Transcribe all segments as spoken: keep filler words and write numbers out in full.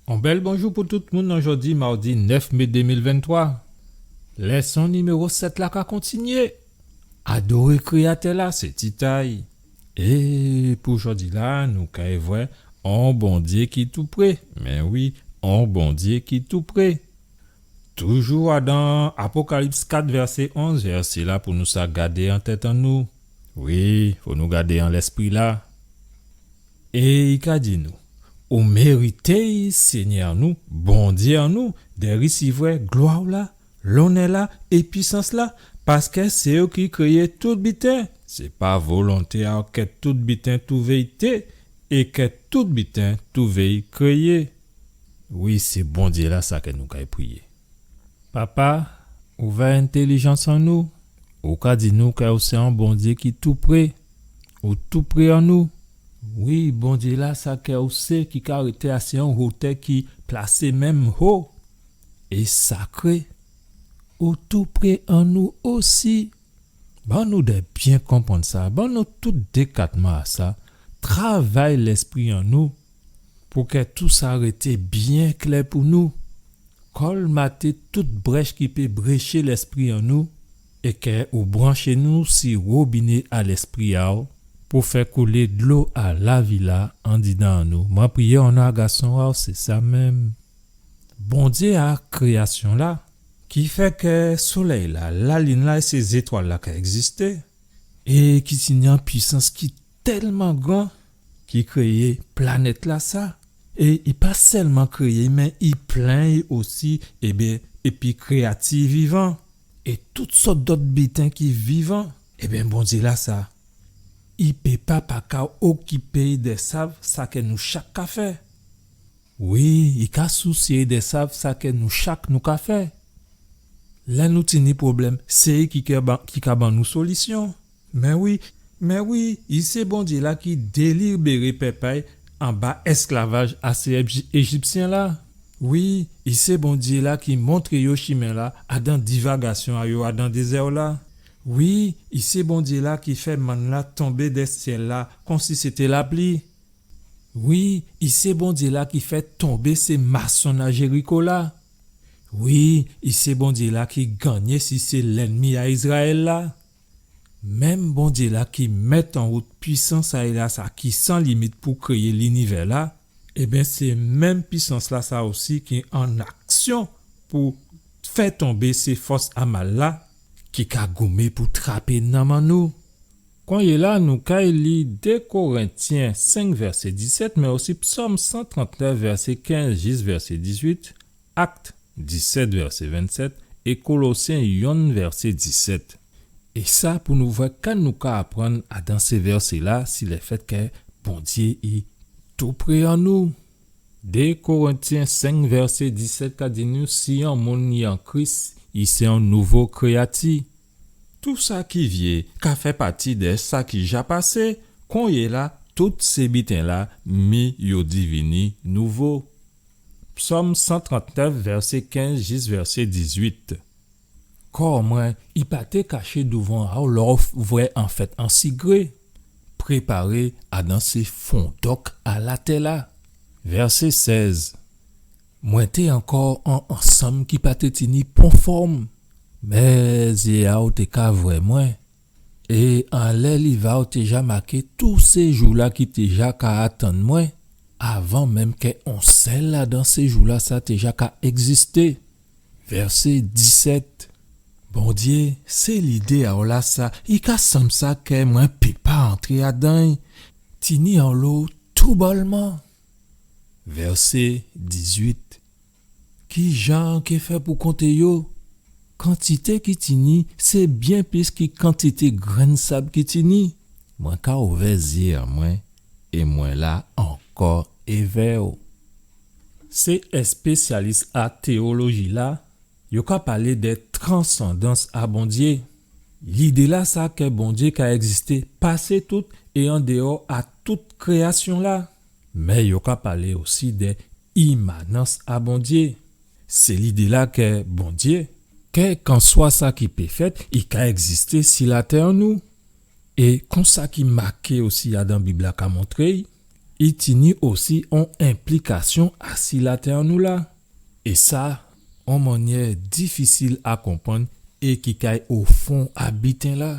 On bèl bonjou pou tout moun an jòdi mawdi nèf mé dé mil venntwa. Lèson niméwo sèt la ka kontinyé. Adoré Kréyatè la, sé tit a'y. É pou jòdi la, nou kay vwè on Bondyé ki toupré. Mé wi, on Bondyé ki toupré. Toujou adan Apokalips kat vèsé onz, vèsé la pou nou sa gadé an tèt an nou. Wi, fò nou gadé an lèspri la. É i ka di nou, ou mérité, Sényè nou, Bondyé an nou, dè risivwè glwa la, lonnè la é pwisans la, paskè sé ou ki kréyé tout biten. Sé pa volonté a'w kè tout biten touvé'y té, é kè tout biten touvé'y kréyé. Wi, sé Bondyé la sa kè nou kay priyé. Papa, ouvè entèlijans an nou. Ou ka di nou kè ou sé on Bondyé ki toupré. Ou toupré an nou. Wi, Bondyé la sa kè ou sé ki ka rété asi on wotè ki plasé menm ho é sakré. Ou toupré an nou osi. Ban nou dè byen konprann sa, ban nou tout dékatman a sa, travay lèspri an nou, pou kè tou sa rété byen klè pou nou. Kòlmaté tout brèch ki pé bréché lèspri an nou, é kè ou branché nou si wobiné a Lèspri a'w, pou fè koulé dlo a lavi la andidan an nou. Mwen priyé o non a Gason a'w, sé sa menm. Bondyé a kréyasyon la, ki fè kè solèy la, lalin la é sé zétwal la ka ègzisté, é ki tini on pwisans ki tèlman gran, ki kréyé planèt la sa, é i pa sèlman kréyé, mé i plen'y osi, ében, épi kréyati vivan, é tout sòt dòt biten ki vivan. Ében, Bondyé la sa, i pé pa pa ka okipé'y dè sav sa kè nou chak ka fè. Wi, i ka sousyé dè sav sa kè nou chak nou ka fè. Lè nou tini pwoblèm, sé i ki ka ban, ki ka ban nou solisyon. Mé wi, mé wi, i sé Bondyé la ki délibéré pèp a'y anba èsklavaj a sé Éji-, Éjipsyen la. Wi, i sé Bondyé la ki montré yo chimen la adan divagasyon a yo adan dézè la. Wi, i sé Bondyé la ki fè mann la tonbé dè syèl la konsi sété lapli. Wi, i sé Bondyé la ki fè tonbé sé mason a Jériko la. Wi, i sé Bondyé la ki gannyé si sé lènmi a Izrayèl la. Menm Bondyé la ki mèt an wout pwisans a'y la sa ki san limit pou kréyé linivè la, ében, sé menm pwisans la sa osi ki an aksyon pou fè tonbé sé fòs a mal la ki ka goumé pou trapé nanm an nou. Kounyé la, nou kay li dé Korentyen senk vèsé disèt, mé osi Psòm san trantnèf vèsé kenz jis vèsé dizuit, Akt disèt vèsé vennsèt é Kolosyen yonn vèsé disèt. É sa pou nou vwè ka nou ka aprann adan sé vèsé la si lèfèt kè Bondyé i toupré an nou. Dé Korentyen senk vèsé disèt ka di nou, si on moun i an Kris, i sé on nouvo kréyati. Tou sa ki vyé ka fè pati dè sa ki ja pasé, kounyé la, tout sé biten la, mi yo divini nouvo. Psòm san trantnèf, vèsé kenz jis vèsé dizuit. Kò mwen, i pa té kaché douvan a'w lè ou vwè an fèt an sigré. Préparé adan sé fondòk a latè la. Vèsé sèz. Mwen té ankò an ansanm ki pa té tini pon fòm, mé zyé a'w té ka vwè mwen. É anlè liv a'w té ja maké tou sé jou la ki té ja ka atann mwen, avan menm kè on sèl ladan sé jou la sa té ja ka ègzisté. Vèsé disèt. Bondyé, sé lidé a'w la sa, i ka sanm sa kè mwen pé pa antré adan'y. Tini anlo toubòlman. Vèsé dizuit. Kijan ké fè pou konté yo? Kantité ki tini, sé byen plis ki kantité grenn sab ki tini. Mwen ka ouvè zyé an mwen, é mwen la ankò évè'w. Sé èspésyalis a téyoloji la, yo ka palé dè transandans a Bondyé. Lidé la sa kè Bondyé ka ègzisté pasé tout é andèwò a tout kréyasyon la. Mé yo ka palé osi dè imanans a Bondyé. Sé lidé la kè Bondyé, kèlkanswa sa ki pé fèt, i ka ègzisté si latè an nou. É konsa ki maké osi adan Bib la ka montré'y, I tini osi on enplikasyon asi latè an nou la. É sa, on mannyè difisil a konprann é ki kay o fon a biten la.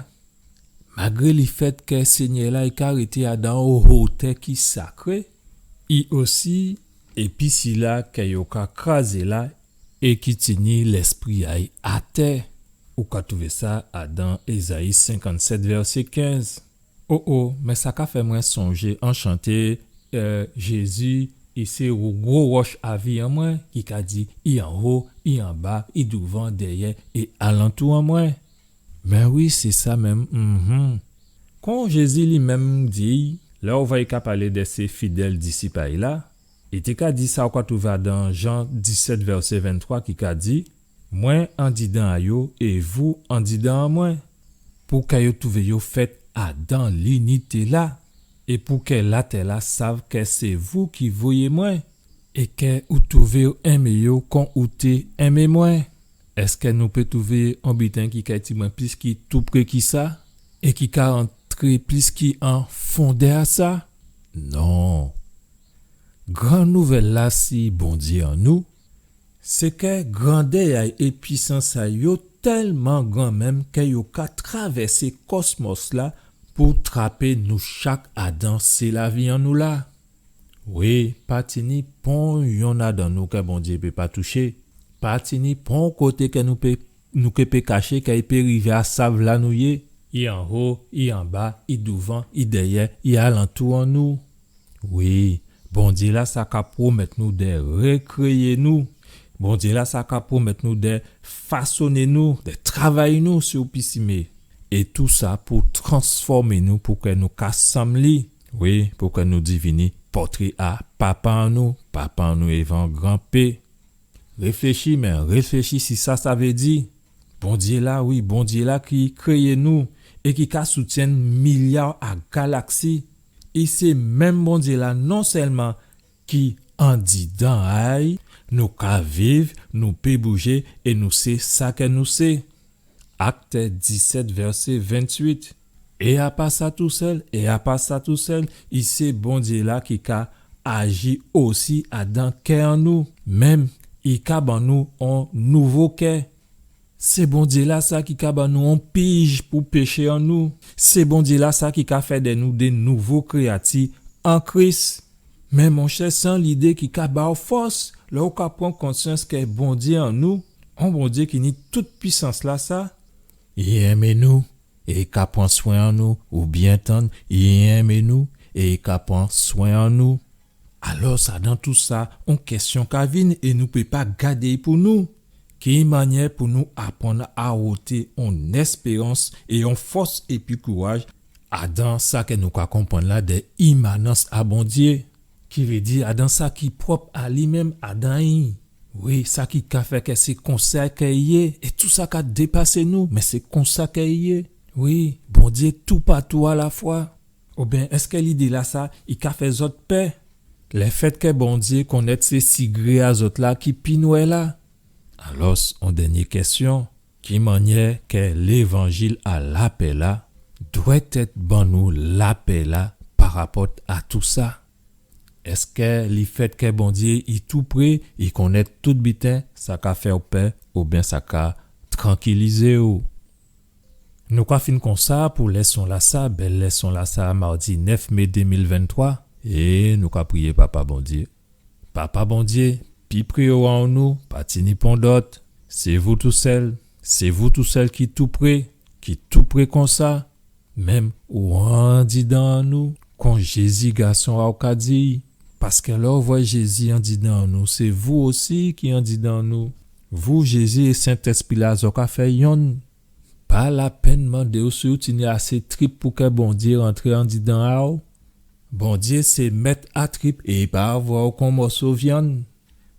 Malgré lifèt kè Sényè la i ka rété adan on wotè ki sakré, i osi épi sila kè yo ka krazé la é ki tini lèspri a'y atè. Ou ka twouvé sa adan Ézayi senkannsèt vèsé kenz. O, o, mé sa ka fè mwen sonjé an chanté, è, Jézi, i sé gwo wòch a vi an mwen, ki ka di, i anwo, i anba, i douvan, dèyè, é alantou an mwen. Mé wi, sé sa menm, mhm. Kon Jézi li menm di, lè ou vwè i ka palé dè sé fidèl disip a'y la, i té ka di sa ou ka twouvé adan Jan disèt vèsé venntwa ki ka di, mwen andidan a yo é vou andidan an mwen, pou kè yo twouvé yo fèt adan linité la, é pou kè latè la sav kè sé vou ki voyé mwen, é kè ou twouvé yo enmé yo kon ou té enmé mwen. Èskè nou pé twouvé on biten ki kay tibwen plis ki toupré ki sa, é ki ka rantré plis ki an fondè a sa? Non. Gran nouvèl la si Bondyé an nou, sé kè grandè a'y é pwisans a'y yo tèlman gran menm kè yo ka travèsé kòsmòs la pou trapé nou chak adan sé lavi an nou la. Wi, pa tini pon yonn adan nou kè Bondyé pé pa touché. Pa tini pon koté kè nou pé, nou ké pé kaché, kè i pé rivé a sav la nou yé. I anwo, i anba, i douvan, i dèyè, i alantou an nou. Wi, Bondyé la sa ka pwomèt nou dè rékréyé nou. Bondyé la sa ka pwomèt nou dè fasoné nou, dè travay nou si ou pisimé. É tou sa pou transfòmé nou pou kè nou ka sanm li. Wi, pou kè nou divini pòtré a Papa an nou, Papa an nou èvè on gran P. Réfléchi, mé réfléchi si sa sa vé di. Bondyé la, wi, Bondyé la ki kréyé nou é ki ka soutyenn milya a galaksi. É sé menm Bondyé la non sèlman ki andidan a'y, nou ka viv, nou pé boujé é nou sé sa kè nou sé. Akt disèt, vèsé ventuit. É apa sa tousèl, é apa sa tousèl, i sé Bondyé la ki ka aji osi adan kè an nou. Menm, i ka ban nou on nouvo kè. Sé Bondyé la sa ki ka ban nou on pij pou péché an nou. Sé Bondyé la sa ki ka fè dè nou dé nouvo kréyati an Kris. Mé monchè, sé on lidé ki ka ba'w fòs, lè ou ka pran konsyans kè Bondyé an nou, on Bondyé ki ni tout pwisans la sa, i enmé nou, é i ka pran swen an nou, ou byen tann, i enmé nou, é i ka pran swen an nou. Alò, adan tou sa, on kèsyon ka vin é nou pé pa gadé'y pou nou. Ki mannyè pou nou aprann a woté on èspérans é on fòs épi kouraj adan sa kè nou ka konprann la dè imanans a Bondyé, ki vé di adan sa ki pwòp a li menm, adan i. Wi, sa ki ka fè kè sé konsa kè i yé, é tou sa ka dépasé nou, mé sé konsa kè i yé. Wi, Bondyé toupatou alafwa. Oubyen èskè lidé la sa, i ka fè zòt pè? Lèfèt kè Bondyé konnèt sé sigré a zòt la ki pi nwè la. Alòs, on dènyé kèsyon, ki mannyè kè lévanjil a lapè la dwèt èt ban nou lapè la parapòt a tou sa? Èskè lèfèt kè Bondyé i toupré, i konnèt tout biten, sa ka fè'w pè oubyen sa ka trankilizé'w? Nou ka fin konsa pou lèson la sa, bèl lèson la sa, mawdi nèf mé dé mil venntwa, é nou ka priyé Papa Bondyé. Papa Bondyé, pi pré an nou, pa tini pon dòt. Sé vou tousèl, sé vou tousèl ki toupré, ki toupré konsa, menm ou andidan an nou, kon Jézi gason a'w ka di. Paskè lè ou vwè Jézi andidan an nou, sé vou osi ki andidan an nou. Vou, Jézi é Sentèspri la, zò ka fè yonn. Pa lapenn mandé'w si ou tini asé trip pou kè Bondyé rantré andidan a'w. Bondyé sé mèt a trip é i pa vwè'w kon mòso vyann.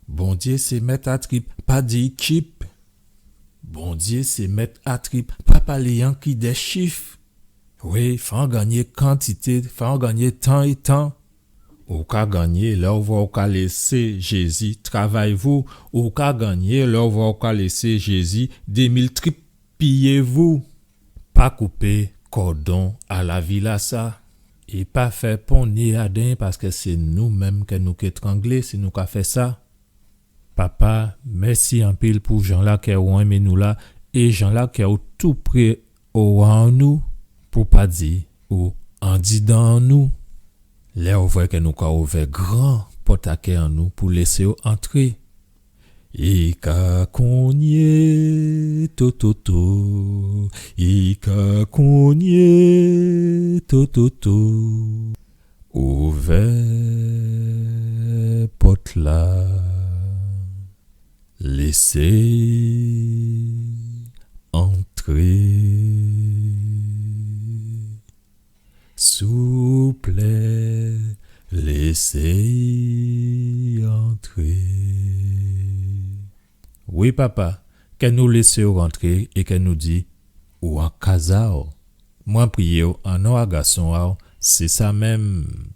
Bondyé sé mèt a trip, pa di tchip. Bondyé sé mèt a trip, pa palé anki dè chif. Wi, fè an gannyé kantité, fè an gannyé tan é tan. Ou ka gannyé lè ou vwè ou ka lésé Jézi travay vou. Ou ka gannyé lè ou vwè ou ka lésé Jézi démiltripiyé vou. Pa koupé kòdon a lavi la sa. É pa fè pon né adan, paskè sé nou menm kè nou ké tranglé si nou ka fè sa. Papa, mèsi anpil pou jan-la kè ou enmé nou la, é jan-la kè ou toupré owa an nou, pou pa di ou andidan an nou. Lè ou vwè kè nou ka ouvè gran pòt a kè an nou pou lésé ou antré. I ka konyé tototo, i ka konyé tototo. Ouvè pòt-la, lésé antré. Souplé, lésé antré. Wi, Papa, kè nou lésé ou rantré é kè nou di ou an kaz a'w. Mwen priyé'w an non a Gason a'w, sé sa menm.